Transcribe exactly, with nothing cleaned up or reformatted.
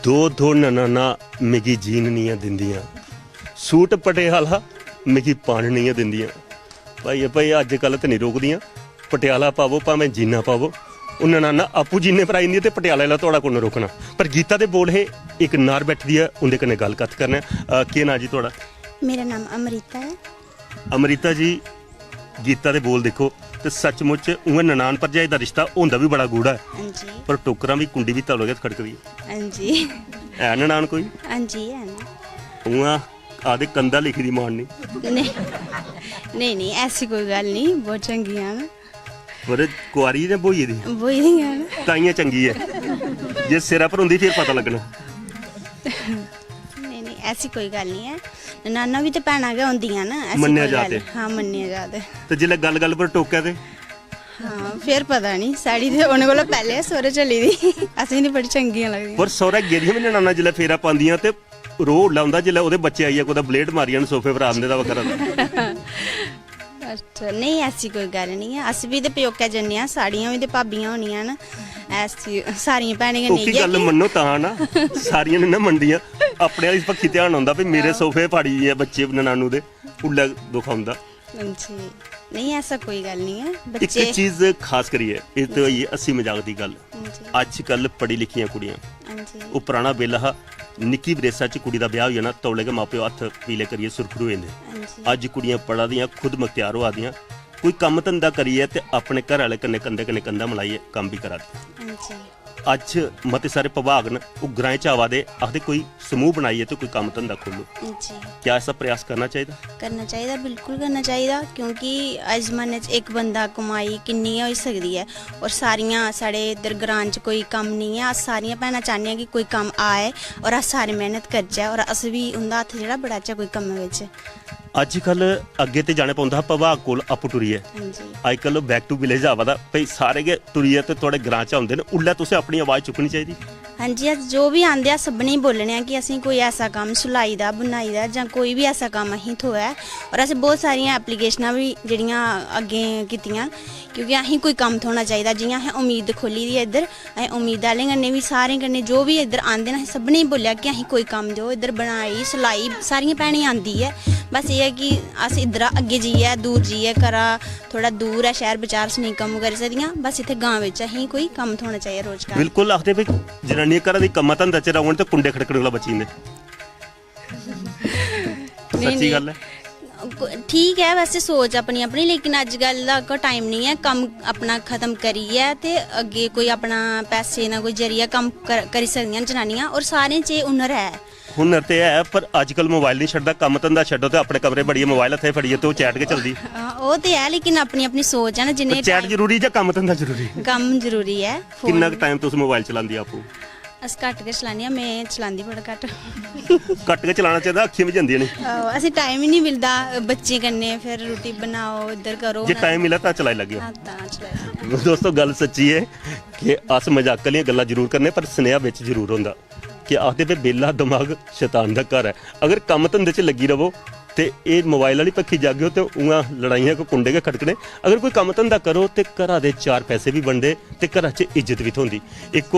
दो दो ननाना मिगी जीन निं दिंदियां, सूट पटियाला मिगी पान निं दिंदियां। भाई भाई अज्जकल ते निं रोकदियां, पटियाला पावो भामें जीना पावो, ओह् ननाना आपूं जीने पर आई जंदी ते पटियाला आह्ला थुआढ़ा कु'न रोकना। पर गीता दे बोल हे, इक नार बैठी दी ऐ, उं'दे कन्नै गल्ल कत्थ करने आं। अ, केह् नांऽ जी थुआढ़ा? मेरा नाम अमृता ऐ। अमृता जी, गीता दे बोल दिक्खो ते सचमुच उ'आं ननान भरजाई दा रिश्ता होंदा बी बड़ा गूढ़ा ऐ। हां जी। पर टोकरां बी, कुंडी बी तौले गै खड़कदी ऐ। हां जी। है ननान कोई? हां जी, है ना। उ'आं आखदे कंधा लिखी दी मारनी। नेईं, नेईं, नेईं, ऐसी कोई गल्ल नेईं, बहुत चंगियां न। पर कुआरी जां ब्होई दी? ब्होई दियां न। ताइयें चंगी ऐ। जे सिरै पर होंदी, फिर पता लग्गना। नेईं, नेईं, ऐसी कोई गल्ल नेईं ऐ। ननानां बी ते भैनां गै होंदियां न, ऐसी मन्नेआ कोई जा गल्ल ते। हां, मन्नेआ जा ते। ते जिसलै गल्ल-गल्ल पर टोकै ते? हां, फिर पता नेईं, साढ़ी ते उ'नें कोला पैह्लें गै सौह्रै चली दी। असेंगी ते बड़ी चंगियां लगदियां। पर सौह्रै गेदियां बी ननानां जिसलै फेरा पांदियां ते रोह् उसलै औंदा जिसलै ओह्दे बच्चे आइयै कुतै blade मारी जान सोफे पर आंदे दा करा दा। अच्छा, नेईं, ऐसी कोई गल्ल नेईं ऐ। अस बी ते प्योकै जन्ने आं, साढ़ियां बी ते भाबियां होनियां न। ऐसी सारियां भैनें कन्नै ओह्की इ'यै गल्ल कि मन्नो तां ना, सारियां निं ना मनदियां। अपने आह्ली पक्खी ध्यान औंदा, "भई, मेरे हां। सोफे फाड़ी गे बच्चे ननानू दे", उल्लै दुख औंदा। हां जी। नेईं, ऐसा कोई गल्ल नेईं ऐ। इक बच्चे चीज खास करियै, एह् ते होई गेई हस्सी मजाक दी गल्ल। हां जी। अज्जकल पढ़ी लिखियां कुड़ियां, हां जी। ओह् पराना बेल्ला हा, निक्की बरेसा च कुड़ी दा ब्याह् होई जाना, तौले गै मां-प्यो हत्थ पीले करियै सुरखरू होई जंदे। हां जी। अज्ज कुड़ियां पढ़ा दियां, खुद मख्तियार होआ दियां, कोई कम्म धंधा करियै ते अपने घरै आह्ले कन्नै कंधे कन्नै कंधा मलाइयै कम्म बी करा दियां। हां जी। अज्ज मते सारे विभाग न, ओह् ग्राएं च आवा दे, आखदे कोई समूह बनाइयै ते कोई कम्म धंधा खोलो। जी। क्या ऐसा प्रयास करना चाहिदा? करना चाहिदा, बिल्कुल करना चाहिदा, क्योंकि अज्ज जमाने च इक बंदा कमाई किन्नी गै होई सकदी ऐ, और सारियां, साढ़े इद्धर ग्रां च कोई कम्म नेईं ऐ, अस सारियां भैनां चाह्न्ने आं कि कोई कम्म आए और अस सारे मेह्नत करचै और अस बी उं'दा हत्थ जेह्ड़ा बड़ाचै कोई कम्मै बिच। अज्जकल अग्गें ते जाना पौंदा हा विभाग कोल आपूं टुरियै। हां जी। अज्जकल back to village आवा दा, भई सारे गै टुरियै ते थुआढ़े ग्रां च औंदे न, उल्लै तुसें अपनी आवाज चुक्कनी चाहिदी। हां जी, अस जो बी आंदे, अस सभनें गी बोलने आं कि असेंगी कोई ऐसा कम्म सलाई दा, बुनाई दा जां कोई बी ऐसा कम्म असेंगी थ्होऐ। और असें बहुत सारियां एप्लीकेशनां बी जेह्ड़ियां अग्गें कीतियां, क्योंकि असेंगी कोई कम्म थ्होना चाहिदा। जि'यां असें उम्मीद खोह्ल्ली दी ऐ इद्धर, असें उम्मीद आह्लें कन्नै बी, सारें कन्नै, जो बी इद्धर आंदे न, असें सभनें गी बोलेआ कि असेंगी कोई कम्म देओ, इद्धर बनाई, सलाई सारियें भैनें गी आंदी ऐ। बस एह् ऐ कि अस इद्धरा अग्गें जाइयै, दूर जाइयै, घरा थोह्ड़ा दूर ऐ शैह्र बजार, अस नेईं कम्म करी सकदियां। बस इत्थै गांव बिच्च असेंगी कोई कम्म थ्होना चाहिदा, रोजगार। बिल्कुल, आखदे भई जनानियां घरा दी कम्मा धंदा च रौह्न ते कुंडे खड़कने कोला बची जंदे। नेईं, सच्ची नेईं। गल्ल ऐ। को-, ठीक ऐ वैसे सोच अपनी अपनी, लेकिन अज्जकल दा कोई टाइम निं ऐ। कम्म अपना खत्म करियै ते अग्गें कोई अपना पैसे दा कोई जरिया कम्म कर-, करी सकदियां न जनानियां, और सारें च एह् हुनर ऐ। हुनर ते है, पर अज्जकल मोबाइल निं छड्डदा। कम्म धंधा छड्डो ते अपने कमरे बड़ियै मोबाइल हत्थै फड़ियै ते ओह् चैट गै चलदी। हां, ओह् ते है, लेकिन अपनी अपनी सोच ऐ ना, जिन्ने चैट टाइम जरूरी जां कम्म धंधा जरूरी? कम्म जरूरी ऐ। किन्ना फोन कुछ टाइम तुस मोबाइल चलांदी आपूं? अस घट्ट गै चलाने आं, में चलांदी बड़ा घट्ट। घट्ट गै चलाना चाहिदा, अक्खियां बी जंदियां न। आहो, असें टाइम ही निं मिलदा, बच्चें कन्नै फिर रुट्टी बनाओ, इद्धर करो, जे हून टाइम मिलै तां चलाई लैगे। हां, तां चलाई लैगे। दोस्तो, गल्ल सच्ची ऐ कि अस मजाक आह्लियां गल्लां जरूर करने, पर सनेहा बिच जरूर होंदा कि आखदे, "बे, बेला दमाग शैतान दा घर ऐ।" अगर कम्म धंधे च लग्गी रवो ते एह् मोबाइल आह्ली पक्खी जागेओ ते उ'आं लड़ाइयां को कुंडे गै खटकने। अगर कोई कम्म धंधा करो ते घरा दे चार पैसे बी बनदे ते घरा च इज्जत बी थ्होंदी। इक होर